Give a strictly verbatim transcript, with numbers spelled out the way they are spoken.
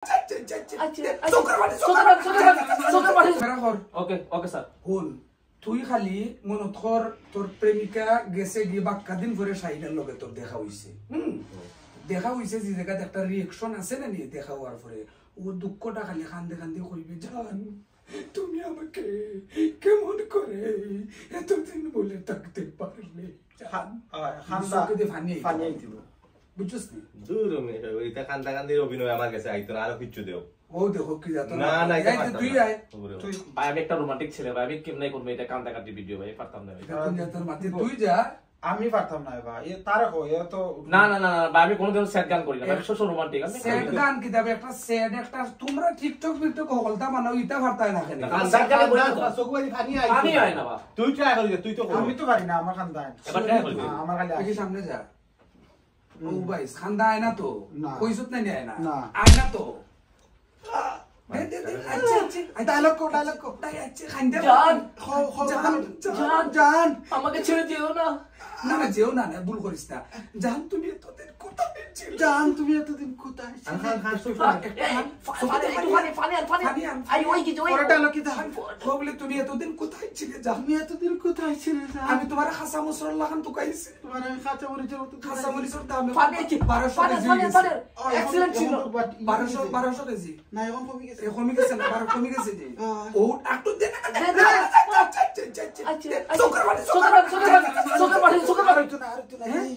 আচ্ছা, আচ্ছা, চোখের পানি, চোখের পানি, চোখের পানি, চোখের পানি। বেড়া কর। ওকে, ওকে স্যার। হুন, তুই খালি মনত কর, তোর প্রেমিকা গেছে গিয়া বাক্কা দিন পরে শাহিনার লগে তোর দেখা হইছে। হুম? দেখা হইছে যে জায়গাতে একটা রিয়াকশন আছে না নি, দেখা হওয়ার পরে ও দুঃখটা খালি কান্দে কান্দে কইবে, "জান, তুমি আমাকে কেমন করে এতদিন বলে থাকতে পারলে?" জান, আ, কান্দা, চোখে দিয়ে পানি আইতো। পানি আইতো। বুঝছস নি? দূর ও মিয়া, ওইটা কান্দা কান্দির অভিনয় আমার কাছে আইতো না, আরো কিচ্ছু দেও। ও দেখো কি জাত না, না, এটা এই যে পারতাম তুই না। আয়। ওরে তুই বাবা। ভাই, আমি একটা রোমান্টিক ছেলে ভাই, আমি কেমনে করবো এটা কান্দা কাটি ভিডিও ভাই, পারতাম না ভাই। এটা কোন জাতর মাটি? তুই যা। আমি পারতাম না ভাই, এ তার কো, এ তো না, না, না, না, ভাই, আমি কোনোদিন স্যাড গান করি না, ভাই, আমি সবসময় রোমান্টিক। আমি স্যাড গান কি দাবে? একটা স্যাড, একটা তোমরা টিকটক ফিকটক হকলতা বানাও, ইটা পারতায় না কেন? না, না, স্যাড গানে বলি তো। চোখে পানি, পানি আইতো পানি না। আয় না বা। তুই ট্রাই করি, তুই তো কর। আমি তো পারি না, আমার কান্দা আয় না। এবার ট্রাই করি। না, আমার খালি দেখি আসে। সামনে যা। ও হুম। ভাই, কান্দা আয় না তো? না। কইছত না, আয় না? না। আয় না তো? দে, দে, দে, আচ্ছা, আচ্ছা, আচ্ছা। ডায়লগ কো, ডায়লগ কো। তাই আচ্ছা, কান্দা জান। কো, কো, জান, জান। জান। আমাকে ছেড়ে যেও না। না, না, যেও না, না, ভুল করিস না। জান, তুমি এতদিন কোথায় ছিলে? জান, তুমি এতদিন কোথায় ছিলে? আন, আন, আন, তুই আন, আন। এ, এ, ফা-, ফানি, একটু funny, funny, funny, funny. Funny আন। আই, ওই কি, ওই। ওরা ডায়লগ কি দা? Funny, funny. বগলে, তুমি এতদিন কোথায় ছিলে, জান? তুমি এতদিন কোথায় ছিলে, জান? আমি তোমার কাঁচা মরিচর লাখান তুকাইছি। তোমার আমি কাঁচা মরিচর মতো কাঁচা মরিচর দাম ফানি, কি? বারোশো ফানি, কেজি ফানি, হয়ে গেছে। ফানি। ও, এখন, এক্সিলেন্ট ছিল। এখন বাট-, বারোশো, বারোশো কেজি। না, এখন কমে গেছে। এ, কমে গেছে না, বারো কমে গেছে যে। হ্যাঁ। ও, একটু দে, দে, দে, দে, দে, দে, দে, দে, দে, দে। আচ্ছা, আচ্ছা, চোখের পানি, চোখের পানি, চোখের পানি, চোখের পানি, চোখের পানি। আর হইতো না, আর হইতো না। হ্যাঁ? এই।